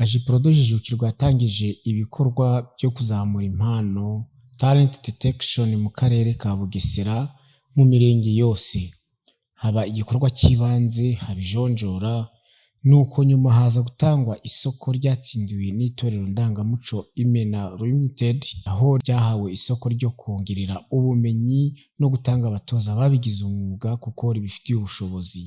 AJPRODO Jijukirwa yatangije ibikorwa byo kuzamura impano talent detection mu karere ka Bugesera mu mirenge yose. Haba igikorwa cy'ibanze, haba ijonjora, nuko nyuma haza gutangwa isoko ryatsindiwe n'itorero ndangamuco Imena Limited, aho ryahawe isoko ryo kongerera ubumenyi no gutanga abatoza babigize umwuga kuko ribifitiye ubushobozi.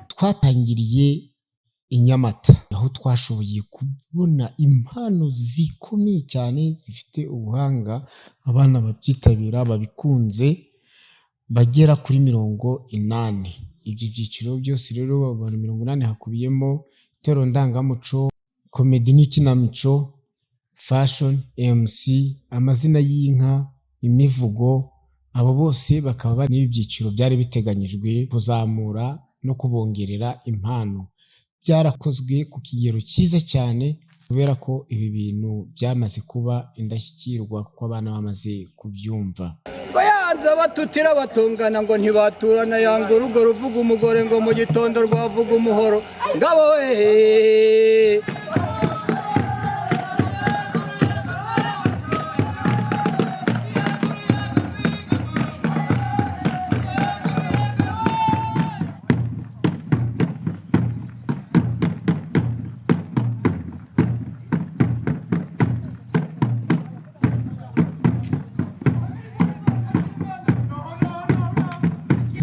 Twatangiriye i Nyamata, aho twashoboye kubona impano zikomeye cyane zifite ubuhanga, abana babyitabira babikunze bagera kuri 80. Ibyo byiciro byose rero abantu 80 hakubiyemo itorero ndangamuco, komedi n'ikinamico, fashion, MC, amazina y'inka, imivugo, abo bose bakaba bari n'ibi byiciro byari biteganyijwe kuzamura no kubongerera impano. Byarakozwe ku kigero cyiza cyane kubera ko ibi bintu byamaze kuba indashyikirwa kuko abana bamaze kubyumva. Ngo yanze batutira batungana ngo ntibaturana, yanga urugo ruvuga umugore ngo mu gitondo rwavuga umuhoro ngabo we.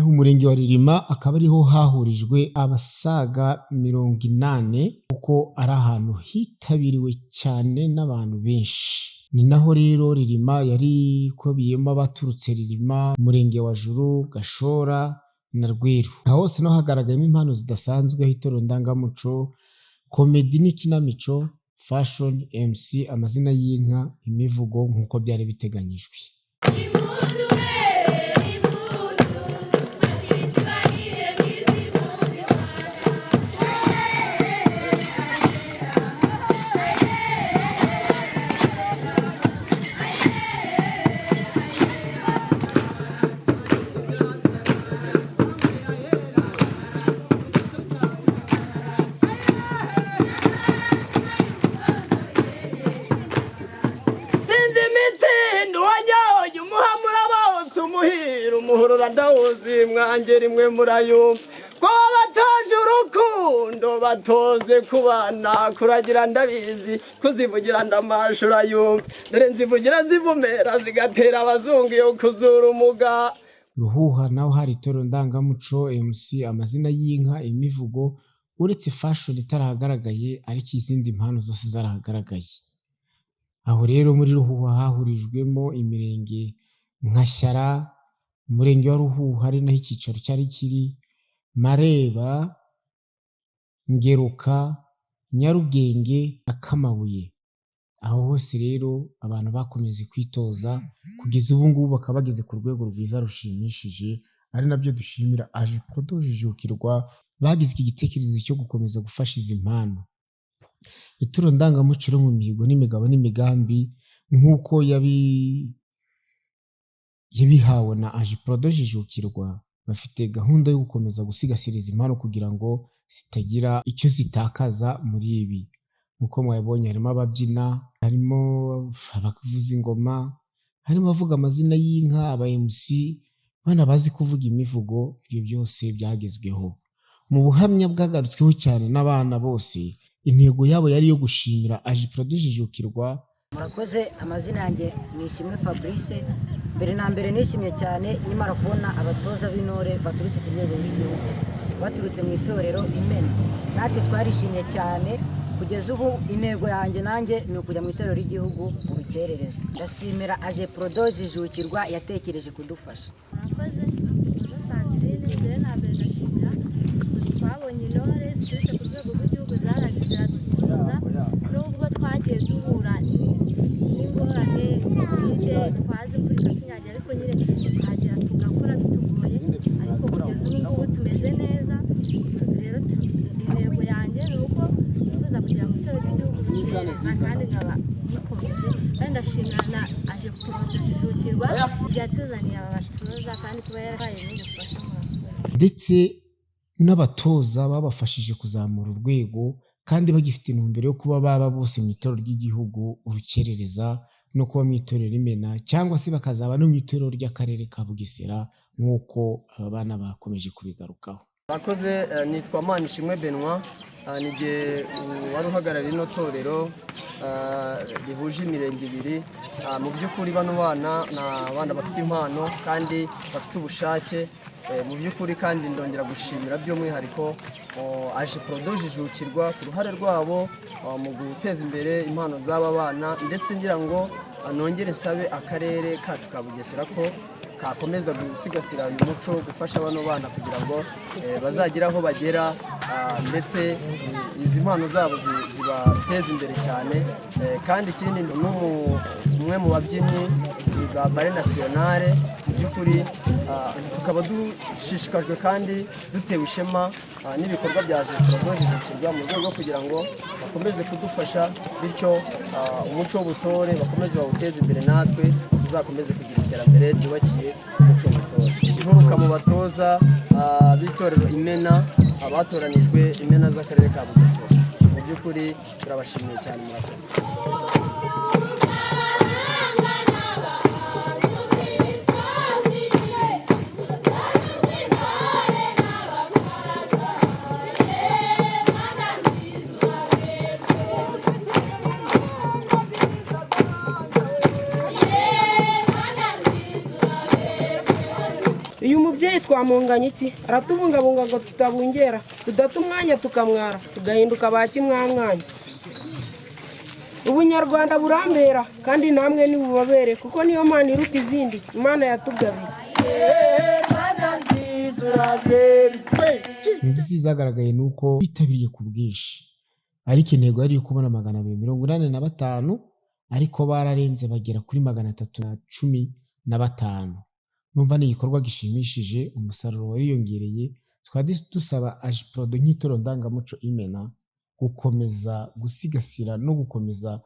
Umurenge wa Rilima akaba ariho hahurijwe abasaga 80 kuko ari ahantu hitabiriwe cyane n'abantu benshi. Ni naho rero Rilima yari ikubiyemo abaturutse Rilima, umurenge wa Juru, Gashora na Rweru. Aho hose naho hagaragayemo impano zidasanzwe, itorero ndangamuco, komedi n'ikinamico, fashion, MC, amazina y'inka, imivugo nk'uko byari biteganyijwe. Sinzi imitsindo wanyoye umuhamura bawose umuhira umuhurura ndawuzi mwange rimwe murayumva ko batoje urukundo batoze kubana kuragira ndabizi kuzivugira ndamashura yumva dore nzivugira zivumera zigatera abazungu iyo kuzura umuga. Ruhuha naho hari itorero ndangamuco, MC, amazina y'inka, imivugo, uretse fashion itarahagaragaye ariko izindi mpano zose zarahagaragaye. Aho rero muri Ruhuha hahurijwemo imirenge nka Shyara, umurenge wa Ruhuha ari naho icyicaro cyari kiri, Mareba, Ngeruka, Nyarugenge na Kamabuye. Aho hose rero abantu bakomeje kwitoza kugeza ubu ngubu bakaba bageze ku rwego rwiza rushimishije, ari nabyo dushimira AJPRODO Jijukirwa bagize iki gitekerezo cyo gukomeza gufasha izi mpano. Ituro ndangamuco ryo mu mihigo n'imigabo n'imigambi nk'uko yabihawe na AJPRODO Jijukirwa, bafite gahunda yo gukomeza gusigasira izi mpano kugira ngo zitagira icyo zitakaza muri ibi. Nk'uko mwabibonye harimo ababyina, harimo abavuza ingoma, harimo abavuga amazina y'inka, aba MC, abana bazi kuvuga imivugo, ibyo byose byagezweho. Mu buhamya bwagarutsweho cyane n'abana bose, intego yabo yari iyo gushimira AJPRODO Jijukirwa. Murakoze, amazina yanjye ni Ishimwe Fabrice. Mbere na mbere nishimye cyane nkimara kubona abatoza b'intore baturutse ku rwego rw'igihugu, baturutse mu itorero Imena. Natwe twarishimye cyane, kugeza ubu intego yanjye nanjye ni ukujya mu itorero ry'igihugu mu rukerereza. Ndashimira AJPRODO Jijukirwa yatekereje kudufasha. Murakoze, Sandrine. Mbere na mbere ndashimira twabonye intore ziturutse ku rwego rw'igihugu zaraje ziratutoza, nubwo twagiye duhura n'ingorane bwite twaze imvura ikatunyagira, ariko nyine tukagera tugakora bitugoye, ariko kugeza ubu ngubu tumeze neza. Rero intego yanjye ni uko nifuza kugera mu itorero ry'igihugu rukerereza kandi nkaba nikomeje, kandi ndashimira na AJPRODO Jijukirwa yatuzanye. yatuzaniye aba batoza kandi kuba yarahaye n'ubufasha, murakoze. Ndetse n'abatoza babafashije kuzamura urwego kandi bagifite intumbero yo kuba baba bose mu itorero ry'igihugu Urukerereza, no kuba mu itorero Imena, cyangwa se bakazaba no mu itorero ry'akarere ka Bugesera, nk'uko aba bana bakomeje kubigarukaho. Murakoze, nitwa Manishimwe Benoit, nijye wari uhagarariye ino torero rihuje imirenge ibiri. Mu by'ukuri bano bana ni abana bafite impano kandi bafite ubushake. Mu by'ukuri kandi ndongera gushimira by'umwihariko AJPRODO Jijukirwa ku ruhare rwabo mu guteza imbere impano z'aba bana, ndetse ngira ngo nongere nsabe akarere kacu ka Bugesera ko kakomeza gusigasira uyu muco, gufasha bano bana kugira ngo bazagere aho bagera, ndetse izi mpano zabo zibateze imbere cyane. Kandi ikindi ni umwe mu babyinnyi ba Ballet National. Mu by'ukuri tukaba dushishikajwe kandi dutewe ishema n'ibikorwa bya AJPRODO Jijukirwa mu rwego rwo kugira ngo bakomeze kudufasha, bityo umuco w'ubutore bakomeze bawuteze imbere, natwe tuzakomeze kugira iterambere ryubakiye ku muco w'ubutore. Nturuka mu batoza b'itorero Imena, abatoranijwe Imena z'akarere ka Bugesera. Mu by'ukuri turabashimiye cyane, murakoze. Uyu mubyeyi twamunganya iki? Aratubungabunga ngo tutabungera, tudata umwanya tukamwara, tugahinduka ba kimwamwanya. Ubunyarwanda burambera kandi namwe ntibubabere, kuko niyo Mana iruta izindi, Imana yatugabiye. Inzitizi zagaragaye ni uko bitabiriye ku bwinshi, ariko intego yari iyo kubona 285, ariko bararenze bagera kuri 315. Numva ni igikorwa gishimishije, umusaruro wariyongereye. Tukaba dusaba AJPRODO nk'itorero ndangamuco Imena gukomeza gusigasira no gukomeza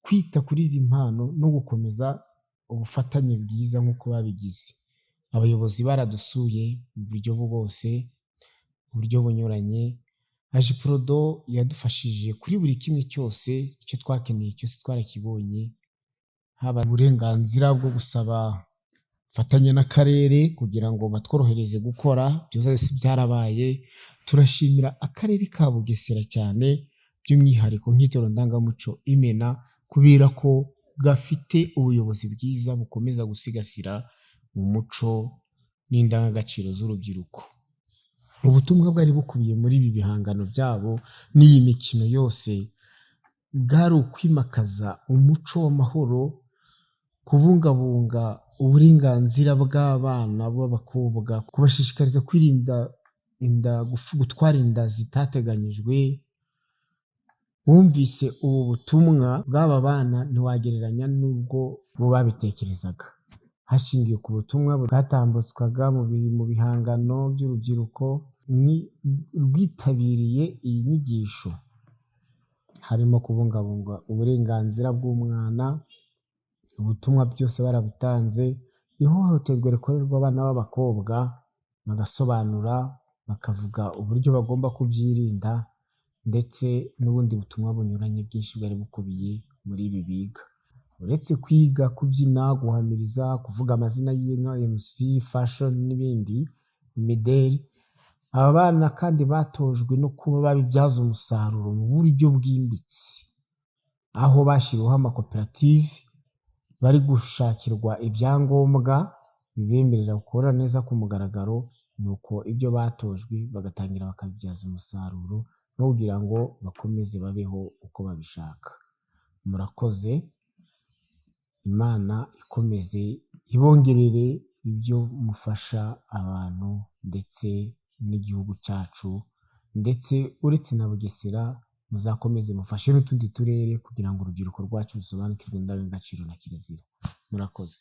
kwita kuri izi mpano no gukomeza ubufatanye bwiza nk'uko babigize. Abayobozi baradusuye mu buryo bwose, mu buryo bunyuranye. AJPRODO yadufashije kuri buri kimwe cyose, icyo twakeneye cyose twarakibonye, haba uburenganzira bwo gusaba ubufatanye n'akarere kugira ngo batworohereze gukora, byose byarabaye. Turashimira akarere ka Bugesera cyane by'umwihariko nk'itorero ndangamuco Imena, kubera ko gafite ubuyobozi bwiza bukomeza gusigasira umuco n'indangagaciro z'urubyiruko. Ubutumwa bwari bukubiye muri ibi bihangano byabo n'iyi mikino yose bwari ukwimakaza umuco w'amahoro, kubungabunga uburenganzira bw'abana b'abakobwa, kubashishikariza kwirinda inda, gutwara inda zitateganyijwe. Wumvise ubu butumwa bw'aba bana ntiwagereranya n'ubwo bo babitekerezaga. Hashingiwe ku butumwa bwatambutswaga mu bihangano by'urubyiruko rwitabiriye iyi nyigisho, harimo kubungabunga uburenganzira bw'umwana, ubutumwa byose barabutanze, ihohoterwa rikorerwa abana b'abakobwa bagasobanura, bakavuga uburyo bagomba kubyirinda, ndetse n'ubundi butumwa bunyuranye bwinshi bwari bukubiye muri ibi biga. Uretse kwiga kubyina, guhamiriza, kuvuga amazina y'inka, MC, fashion n'ibindi, imideri, aba bana kandi batojwe no kuba babibyaza umusaruro mu buryo bwimbitse, aho bashyiriweho amakoperative, bari gushakirwa ibyangombwa bibemerera gukora neza ku mugaragaro, nuko ibyo batojwe bagatangira bakabibyaza umusaruro no kugira ngo bakomeze babeho uko babishaka. Murakoze, Imana ikomeze ibongerere ibyo mufasha abantu ndetse n'igihugu cyacu, ndetse uretse na Bugesera muzakomeze mufashe n'utundi turere kugira ngo urubyiruko rwacu rusobanukirwe indangagaciro na kirazira. Murakoze.